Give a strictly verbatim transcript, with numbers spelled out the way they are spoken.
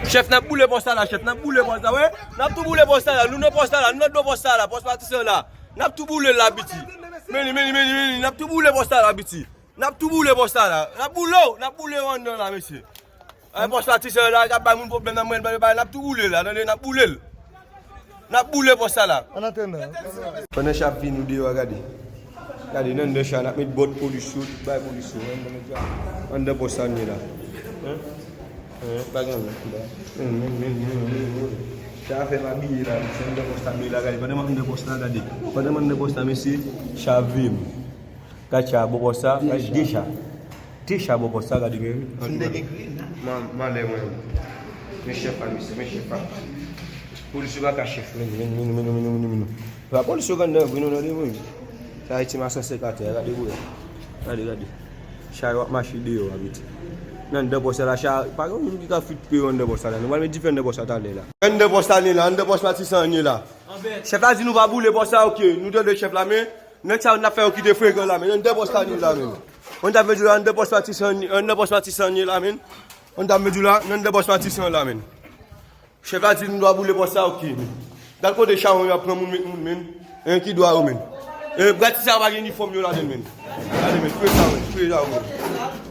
Chèf, n ap boule pòs la la, chèf, n ap boule pòs la, wè. N ap tou boule pòs la la, nou nan pòs la la, nou nan do pòs la la, pòs Matisan la. N ap tou boule l la, piti. Men li, men li, men li, men li, n ap tou boule pòs la la, piti. N ap tou boule pòs la la. N ap boule w, n ap boule w anndan la, mesye. Ay, pòs Matisan la, k ap bay moun pwoblèm nan mwen, bay, bay, n ap tou boule l la, tande, n ap boule l. N ap boule pòs sa la. An atandan. Pandan cha ap vini, nou deyò a, gade. Gade, nan anndan cha, n ap met bòt polis yo, tout bagay polis yo. Anndan pòs sa n ye la. Hein? Hein? Pa gen anyen. Men, men, men, men, men, men. Sa fè m abiye la, se anndan pòs sa m ye la, gade. Pandan m ap anndan pòs la, gade. Pandan m anndan pòs la, mesye, cha ap veye m. Gad cha bò pòs sa, gad de cha. De cha bò pòs sa, gade men. Fin de gen grenn. Ma-, malè mwen. Men chèf la, mesye, men chèf la. Polis yo pa ka chèf, men, men, men. Pa polis yo ganndan vre, non, tande mwen. Sa Ayiti m a san sèk atè, gade, gade. Gade, gade. Cha yo ap mache deyò a, piti. Nan anndan pòs sa la, cha, pa gen moun ki ka fout pe yo anndan pòs sa la. Nou pral met dife anndan pòs sa talè la. Anndan pòs sa, ni la, anndan pòs Matisan, ni la. Chèf la di nou pa boule pòs sa, oke. Nou tande chèf la, men. Nèg sa yo n ap fè yo kite frekan la, men. Anndan pòs la, ni la, men. Mwen t ap vle di w la, anndan pòs Matisan, anndan pòs Matisan, ni la, men. Mwen t ap vle di w la, anndan pòs Matisan la, men. Chèf la di nou dwa boule pòs sa, oke, men. Gad kote chawony yo ap pran moun, met moun, men. En, ki dwa yo, men. E, gad si sa yo pa gen inifòm yo ladan l, men. Gade, men, touye sa, men, touye sa, men.